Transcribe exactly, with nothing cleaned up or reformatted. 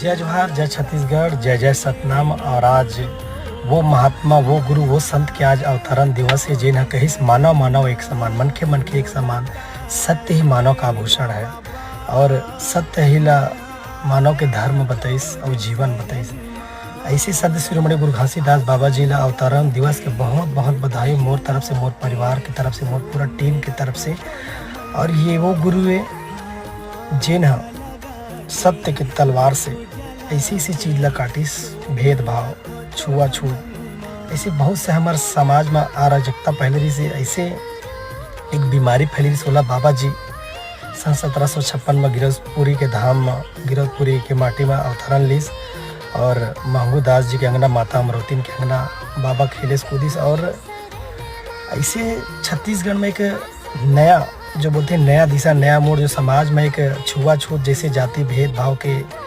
जय जोहार, जय छत्तीसगढ़, जय जय सतनाम। और आज वो महात्मा, वो गुरु, वो संत के आज अवतरण दिवस हे, जेन ह कहिस, "मानव मानव एक समान, मनखे मनखे एक समान, सत्य ही मानव का आभूषण है।" और सत्य ही ला मानव के धर्म बताइस और जीवन बताइस। ऐसे संत शिरोमणि गुरु घासीदास बाबा जी ला अवतरण दिवस के बहुत बहुत बधाई मोर तरफ से, मोर परिवार की तरफ से, मोर पूरा टीम की तरफ से। और ये वो गुरु है, जेन ह सत्य के तलवार से ऐसी ऐसी चीज ला काटिस, भेदभाव, छुआछूत, ऐसे बहुत से हमर समाज में अराजकता फैले रहिस हे। ऐसे एक बीमारी फैले रहिस, ओला बाबा जी सन सत्रह सौ छप्पन में गिरौदपुरी के धाम में, गिरौदपुरी के माटी में अवतरण लिस और महंगू दास जी के अंगना, माता अमरौतिन के अंगना बाबा खेलिस कूदिस। और ऐसे छत्तीसगढ़ में एक नया, जो बोलते हैं, नया दिशा, नया मोड़, जो समाज में एक छुआछूत जैसे जाति भेदभाव के